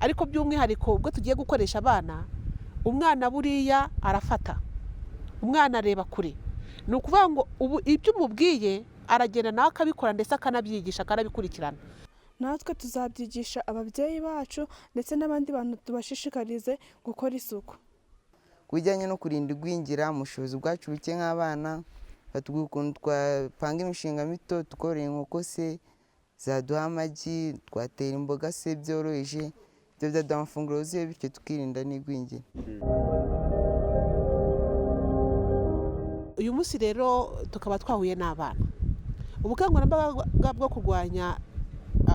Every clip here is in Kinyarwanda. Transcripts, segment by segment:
Ariko by'umwihariko ubwo tugiye gukoresha abana, umwana buriya arafata, umwana areba kure. Ni ukuvuga ngo ubu ibyo umubwiye aragenda nawe akabikora, ndetse akanabyigisha, akanabikurikirana. Natwe tuzabyigisha ababyeyi bacu ndetse n'abandi bantu, tubashishikarize gukora isuku. Ku bijyanye no kurinda igwingira, mu bushobozi bwacu buke nk'abana, batubwira ukuntu twapanga imishinga mito, tukorora inkoko se zaduha amagi, twatera imboga se byoroheje, ibyo byaduha amafunguro yuzuye, bityo tukirinda n'igwingira. Uyu munsi rero tukaba twahuye n'abana. Ubukangurambaga bwo kurwanya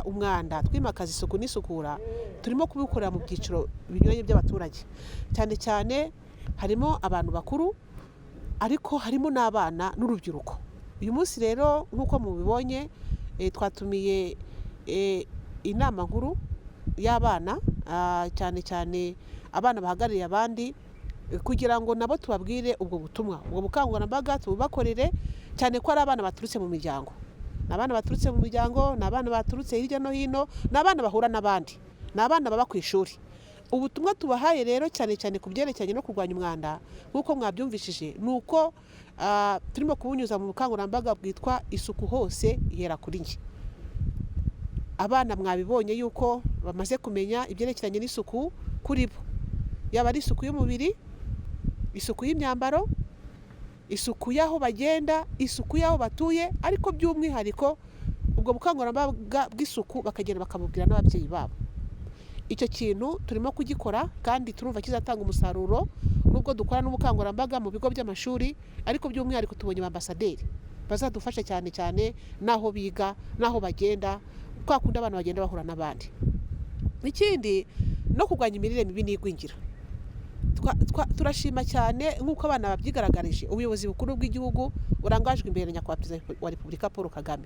umwanda twimakaza isuku n'isukura turimo kubikorera mu byiciro binyuranye by'abaturage, cyane cyane harimo abantu bakuru, ariko harimo n'abana n'urubyiruko. Uyu munsi rero nk'uko mubibonye, twatumiye inama nkuru y'abana, cyane cyane abana bahagarariye abandi, kugira ngo nabo tubabwire ubwo butumwa, ubwo bukangurambaga tububakorere, cyane ko ari abana baturutse mu miryango. Ni abana baturutse mu miryango, ni abana baturutse hirya no hino, ni abana bahura n'abandi, ni abana baba ku ishuri. Ubutumwa tubahaye rero cyane cyane ku byerekeranye no kurwanya umwanda, nk'uko mwabyumvishije, ni uko turimo kubunyuza mu bukangurambaga bwitwa "Isuku hose ihera kuri njye". Abana mwabibonye yuko bamaze kumenya ibyerekeranye n'isuku kuri bo, yaba ari isuku y'umubiri, isuku y'imyambaro, isuku y'aho bagenda, isuku y'aho batuye, ariko by'umwihariko ubwo bukangurambaga bw'isuku bakagenda bakabubwira n'ababyeyi babo. Icyo kintu turimo kugikora kandi turumva kizatanga umusaruro, nubwo dukora n'ubukangurambaga mu bigo by'amashuri, ariko by'umwihariko tubonye ambasaderi bazadufasha cyane cyane n'aho biga n'aho bagenda, kwa kundi abana bagenda bahura n'abandi. Ikindi no kurwanya imirire mibi n'igwingira. Turashima cyane nk'uko abana babyigaragarije ubuyobozi bukuru bw'igihugu burangajwe imbere na Nyakubahwa Perezida wa Repubulika Paul Kagame.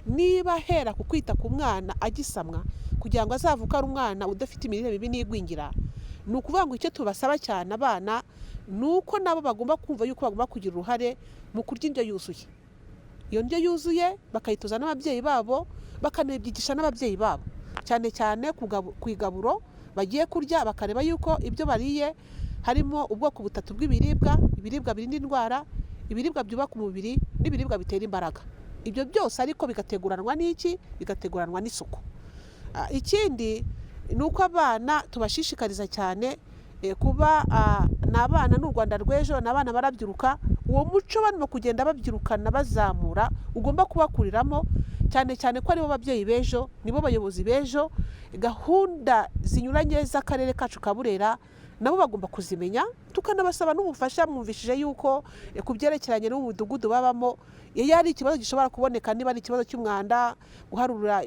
Niba ahera ku kwita ku mwana agisamwa kugira ngo azavuke ari umwana udafite imirire mibi n'igwingira, ni ukuvuga ngo icyo tubasaba cyane abana ni uko nabo bagomba kumva yuko bagomba kugira uruhare mu kurya indyo yuzuye. Iyo ndyo yuzuye bakayitoza n'ababyeyi babo, bakanabyigisha n'ababyeyi babo, cyane cyane ku igaburo bagiye kurya, bakareba yuko ibyo bariye harimo ubwoko butatu bw'ibiribwa: ibiribwa birinda indwara, ibiribwa byubaka umubiri n'ibiribwa bitera imbaraga. Ibyo byose ariko bigateguranwa n'iki? Bigateguranwa n'isuku. Ikindi ni uko abana tubashishikariza cyane kuba ni abana n'u Rwanda rw'ejo, ni abana barabyiruka. Uwo muco barimo kugenda babyirukana bazamura ugomba kubakuriramo, cyane cyane ko aribo babyeyi b'ejo, nibo bayobozi b'ejo. Gahunda zinyuranye z'akarere kacu ka Burera nabo bagomba kuzimenya, tukanabasaba n'ubufasha. Mwumvishije yuko ku byerekeranye n'umudugudu babamo, iyo ari ikibazo gishobora kuboneka, niba ari ikibazo cy'umwanda, guharura,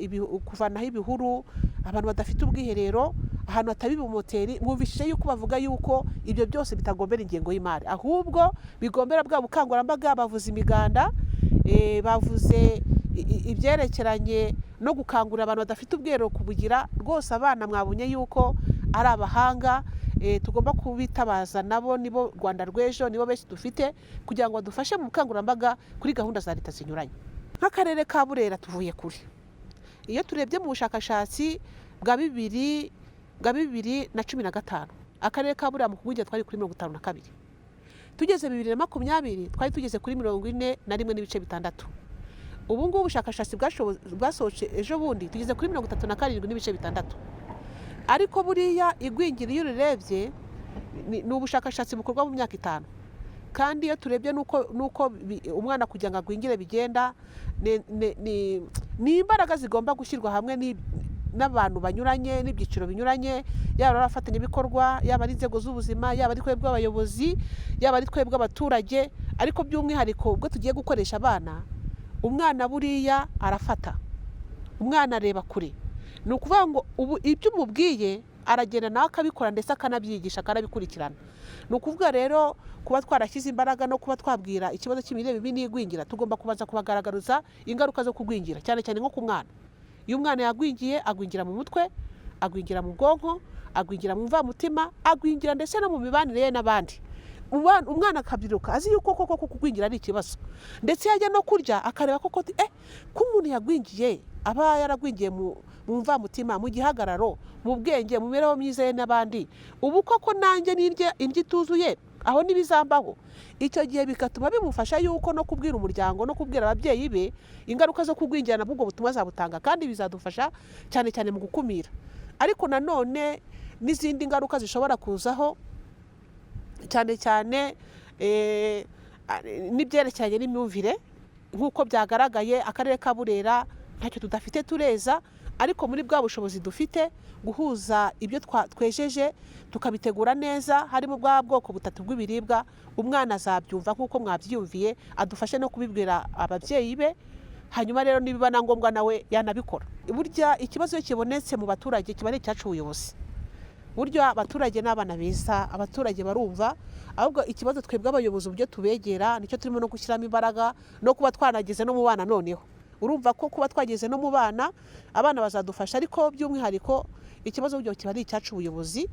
kuvanaho ibihuru, abantu badafite ubwiherero, ahantu hataba ibimoteri, mwumvishije yuko bavuga yuko ibyo byose bitagombera ingengo y'imari, ahubwo bigombera bwa bukangurambaga. Bavuze imiganda, bavuze ibyerekeranye no gukangurira abantu badafite ubwiherero kubugira. Rwose abana mwabonye yuko ari abahanga, tugomba kubitabaza nabo, nibo Rwanda rw'ejo, nibo benshi dufite, kugira ngo badufashe mu bukangurambaga kuri gahunda za leta zinyuranye. Nk'akarere ka Burera tuvuye kure. Iyo turebye mu bushakashatsi bwa 2015, akarere ka Burera mu kugwingira twari kuri 52. Tugeze 2020 twari tugeze kuri 41.6. Ubu ngubu ubushakashatsi bwasohotse ejo bundi, tugeze kuri 37.6. Ariko buriya igwingira iyo urirebye ni ubushakashatsi bukorwa mu myaka 5, kandi iyo turebye nuko umwana kugira ngo agwingire bigenda, ni imbaraga zigomba gushyirwa hamwe n'abantu banyuranye n'ibyiciro binyuranye, yaba ari abafatanyabikorwa, yaba ari inzego z'ubuzima, yaba ari twebwe abayobozi, yaba ari twebwe abaturage. Ariko by'umwihariko ubwo tugiye gukoresha abana, umwana buriya arafata, umwana areba kure. Ni ukuvuga ngo ubu ibyo umubwiye aragenda nawe akabikora, ndetse akanabyigisha, akanabikurikirana. Ni ukuvuga rero kuba twarashyize imbaraga no kuba twabwira ikibazo cy'imirire mibi n'igwingira, tugomba kubanza kubagaragariza ingaruka zo kugwingira, cyane cyane nko ku mwana. Iyo umwana yagwingiye, agwingira mu mutwe, agwingira mu bwonko, agwingira mu mvamutima, agwingira ndetse no mu mibanire ye n'abandi. Umwana akabyiruka azi yuko koko kugwingira ari ikibazo, ndetse yajya no kurya akareba koko ko umuntu yagwingiye aba yaragwingiye mu Mu mvamutima, mu gihagararo, mu bwenge, mu mibereho myiza ye n'abandi. Ubu koko nanjye nirya indyo ituzuye, aho ntibizambaho? Icyo gihe bigatuma bimufasha yuko no kubwira umuryango no kubwira ababyeyi be ingaruka zo kugwingira, nabwo ubwo butumwa azabutanga, kandi bizadufasha cyane cyane mu gukumira. Ariko nanone n'izindi ngaruka zishobora kuzaho, cyane cyane n'ibyerekeranye n'imyumvire. Nk'uko byagaragaye, akarere ka Burera ntacyo tudafite, tureza, ariko muri bwa bushobozi dufite, guhuza ibyo twejeje tukabitegura neza, harimo bwa bwoko butatu bw'ibiribwa, umwana azabyumva nk'uko mwabyiyumviye, adufashe no kubibwira ababyeyi be. Hanyuma rero nibiba na ngombwa nawe yanabikora. Burya ikibazo iyo kibonetse mu baturage kiba ari icyacu ubuyobozi. Burya abaturage ni abana beza, abaturage barumva. Ahubwo ikibazo twebwe abayobozi, uburyo tubegera, nicyo turimo no gushyiramo imbaraga, no kuba twanageze no mu bana. Noneho urumva ko kuba twageze no mu bana, abana bazadufasha. Ariko by'umwihariko ikibazo burya kiba ari icyacu ubuyobozi.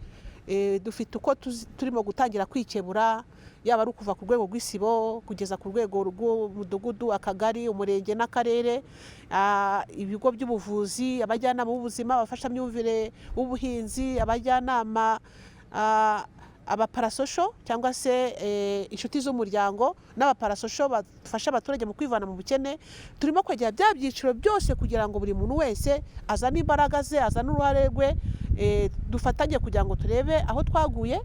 Dufite uko turimo gutangira kwikebura, yaba ari ukuva ku rwego rw'isibo kugeza ku rwego rw'umudugudu, akagari, umurenge n'akarere, ibigo by'ubuvuzi, abajyanama b'ubuzima, abafashamyumvire b'ubuhinzi, abajyanama, abaparasosho cyangwa se inshuti z'umuryango n'abaparasosho bafasha abaturage mu kwivana mu bukene. Turimo kwegera bya byiciro byose kugira ngo buri muntu wese azane imbaraga ze, azane uruhare rwe, dufatanye kugira ngo turebe aho twaguye.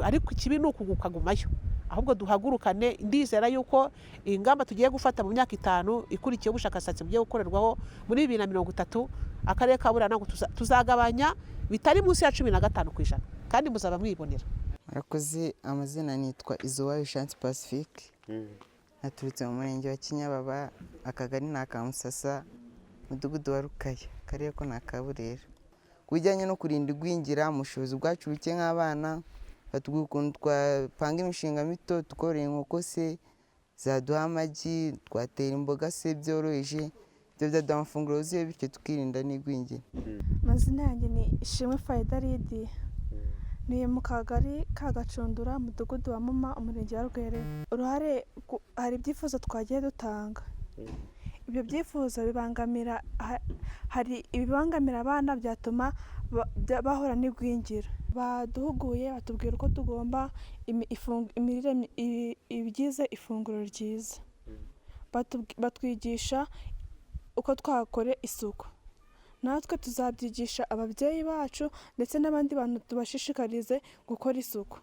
Ariko ikibi ni ukugukagumayo, ahubwo duhagurukane. Ndizera yuko ingamba tugiye gufata mu myaka 5 ikurikiye, ubushakashatsi bugiye gukorerwaho muri 2030, akarere ka Burera ntabwo tuzagabanya bitari munsi ya 15%, kandi muzaba mwibonera. Murakoze. Amazina nitwa Izuwayo Chance Pacifique, naturutse mu murenge wa Kinyababa, akagari ni aka Musasa, umudugudu wa Rukaya, akarere ko ni aka Burera. Ku bijyanye no kurinda igwingira, mu bushobozi bwacu buke nk'abana, batubwira ukuntu twapanga imishinga mito, tukorora inkoko se zaduha amagi, twatera imboga se byoroheje, ibyo byaduha amafunguro yuzuye, bityo tukirinda n'igwingira. Amazina yanjye ni Ishimwe Fayida Lidiya, ni mu kagari ka Gacundura, umudugudu wa Muma, umurenge wa Rwerere. Uruhare hari ibyifuzo twagiye dutanga. Ibyo byifuzo bibangamira, hari ibibangamira abana byatuma bahura n'igwingira. Baduhuguye, batubwira uko tugomba imirire ibigize ifunguro ryiza, batwigisha uko twakora isuku. Natwe tuzabyigisha ababyeyi bacu ndetse n'abandi bantu, tubashishikarize gukora isuku.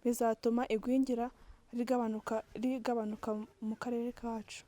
Bizatuma igwingira rigabanuka mu karere kacu.